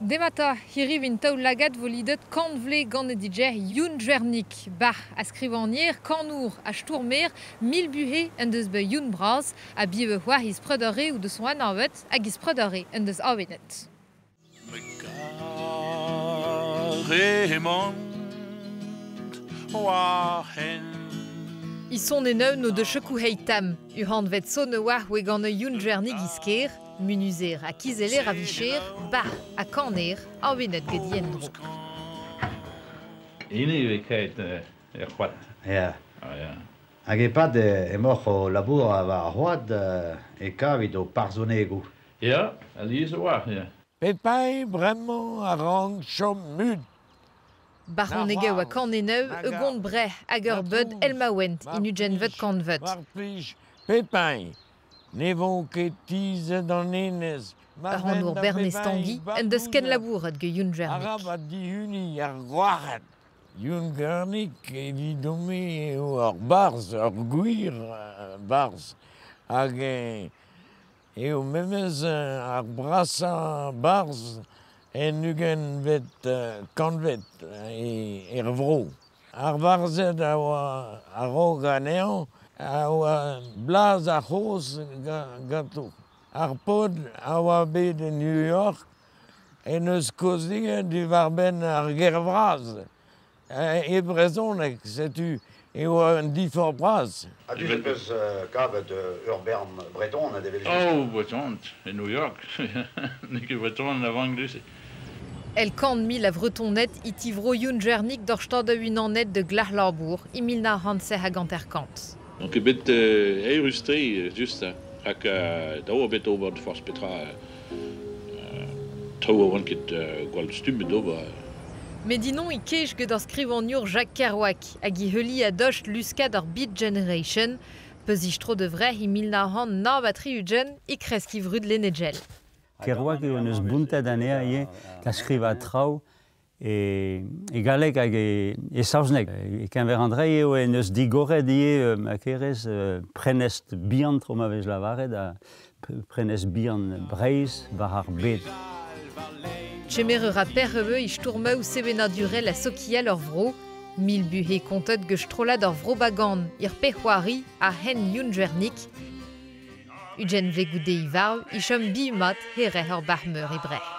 Demata, hiriv in taol lagad vo lidet kant vle gant e DJ Youn Gwernig. Bar a skrivagner, kanour ha stourmer, mil buhe en deus bet Youn Braz, ha bive c'hoar he spreudere ou deus son anavet hag he spreudere en deus awenet. Me gare mont war hent. I son en eun o de chekou heitam. Uhan vet son oar oe gant Youn Gwernig isker, munuzer ha kizeler a vicher, bar ha kaner, awenet get yen dro. Ene eo ket er c'hoad. Ya. Ah, ya. Hag epad emaoc'h o labour war ar c'hoad e kavit o parzhonegoù. Ya, alies a-walc'h, ya. Pepin bremañ a rank chom mut. Baronegeù a kaneneu, e gont breh hag ur beud elmaouent in ugentvet kantvet. Mar plij, Pepin, ne vo ket tizhet an enez. Ar ranour Bernez Tanguy en deus ken labouret get Youn Gwernig. Arabat dihuniñ ar gwrac'hed. Youn Gwernig evidon-me eo ur barzh, ur gwir barzh. Hag eo memes ar brasañ barzh en ugentvet kantved er vro. Ar varzhed a oa a-raok anezhañ a oa blaz ar c'hozh ganto. Ar paotr a oa bet e New York en deus kaozeet diwar-benn ar gêr vras. E brezhoneg, setu e oa un diforc'h bras. Ha du peus kavet ur bern Bretoned evel-just? Oh, Bretoned, e New York. N'eo ket Bretoned a vank du-se. El kant mil a Vretoned e tivro Youn Gwernig d'ur stad a-unanet de Glac'h-Labour e 1957. Donc eo bet eürus-tre, just, rak dav oa bet ober forzh petra traoù a oant ket gwall stummet d'ober. Met ino e kej get ar skrivagnour Jacques Kerouac hag e heuli a dost luskad ar Beat Generation. Peus tro de vreh e 1969 e kresk e vrud lennegel. Kerouac eo en eus bountet anezhañ ivez da skrivañ traoù e galleg hag e saozneg. E keñver an dre eo en eus digoret ivez ma kerez prenestr bihan tro ma vez lavaret ha prenestr bihan Breizh war ar bed. Kemer ur ra perc'heu e stourmeù sevenadurel ha sokial ur vro. Mil buhe kontet get strollad ur vro bagan, ir pec'hoari ha hen Youn Gwernig. Ugent vle goude i varv, e chom bihumat herreh ur barmeur e Brest.